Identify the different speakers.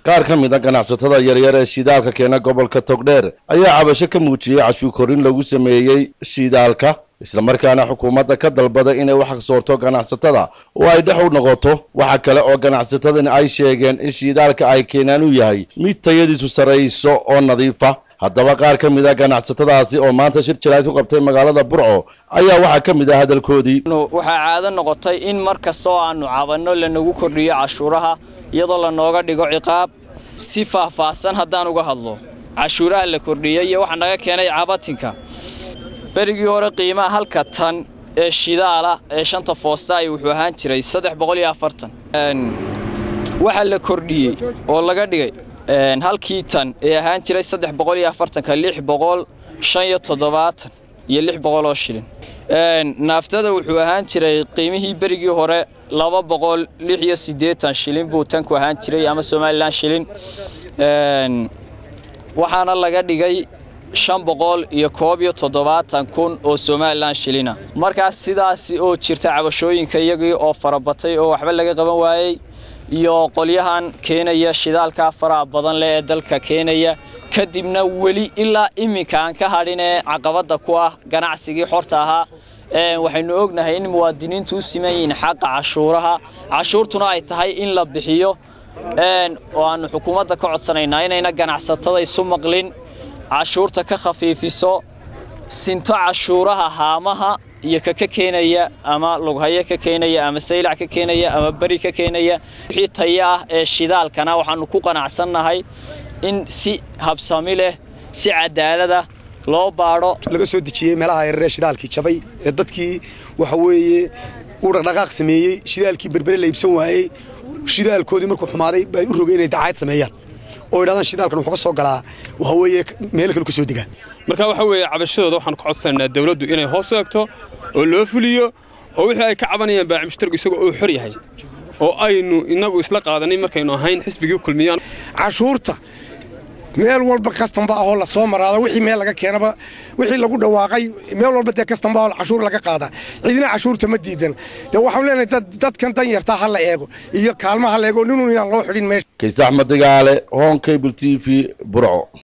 Speaker 1: Qaar ka mid a ganacsatada yaryar ee shidaalka keena gobolka Togdheer ayaa cabasho ka muujiyey cashuur korin lagu sameeyey shidaalka, islamarkaana xukuumadda ka dalbaday inay wax soorto ganacsatada oo ay dhex u noqoto. Waxa kale oo ganacsatadani ay sheegeen in shidaalka ay keenaan uu yahay mid tayadiisu sarrayso oo nadiifa. Haddaba qaar ka mid a ganacsatadaasi oo maanta shir jaraa'id ku qabtay magaalada Burco ayaa waxaa ka mid ah hadalkoodii:
Speaker 2: Waxaa caado noqotay in mar kasta oo aannu cabanno lanagu kordhiyo cashuuraha, iyadoo lanooga dhigo ciqaab. Si faahfaahsan haddaan uga hadlo cashuuraha la kordhiyey iyo waxa naga keenay cabatinka, berigii hore qiimaha halka tan ee shidaala ee shanta foosta ay wuxuu ahaan jiray 340. Waxaa la kordhiyey oo laga dhigay halkii tan ee ahaan jiray 340-ka 675 iyo 600 oo shilin. Naaftada wuxuu ahaan jiray qiimihii berigii hore 286 shilin buu tanku ahaan jiray ama Somaliland shilin, waxaana laga dhigay 571,000 oo Somaliland shilina. Markaas sidaasi oo jirta, cabashooyinka iyagii oo farabatay oo waxba laga qaban waayey iyo qolyahan keenaya shidaalka faraha badan leh ee dalka keenaya, kadibna weli ilaa iminka aan ka hadhin ee caqabadda ku ah ganacsigii xorta ahaa. Waxaynu ognahay in muwaadiniintu u siman yihiin xaqa cashuuraha, cashuurtuna ay tahay in la bixiyo, oo aannu xukuumadda ka codsanaynaa inayna ganacsatada isu maqlin, cashuurta ka khafiifiso, sinto cashuuraha haamaha iyo kaka keenaya ama lughayo ka keenaya ama saylac ka keenaya ama beri ka keenaya. Wixii tayo ah ee shidaalkana waxaannu ku qanacsannahay in si habsami leh, si cadaalada loo baadho.
Speaker 3: Laga soo dejiyey meelaha yararee shidaalkii jabay ee dadkii waxa weeye uu dhaqdhaqaaq sameeyey, shidaalkii Berbere la iibsan waayey, shidaalkoodii markuu xumaaday bay u rogeen inay dacaayad sameeyaan oo yidhahdaan shidaalkan wuxuu ka soo galaa waxa weeye meel kale ka soo degaa.
Speaker 4: Marka waxa weeye cabashadooda waxaan ku codsanaynaa dawladdu inay hoos eegto oo loo fuliyo, oo wixii ay ka cabanayaan baaci mushtarku isagoo uu xor yahay oo aynu innagu isla qaadanay markaynu ahayn xisbigii Kulmiyaan.
Speaker 5: Cashuurta meel walba kastamba ahoo la soo maraada, wixii meel laga keenaba, wixii lagu dhawaaqay meel walba dee kastamba ahoo cashuur laga qaadaa, cidina cashuurta ma diidan. Dee waxaan leenahay dadkan danyartaa ha la eego iyo kaalma ha la eego, ninun inaan loo xidhin meesha.
Speaker 1: Kayse Axmed Digaale, Horn Cable TV, Burco.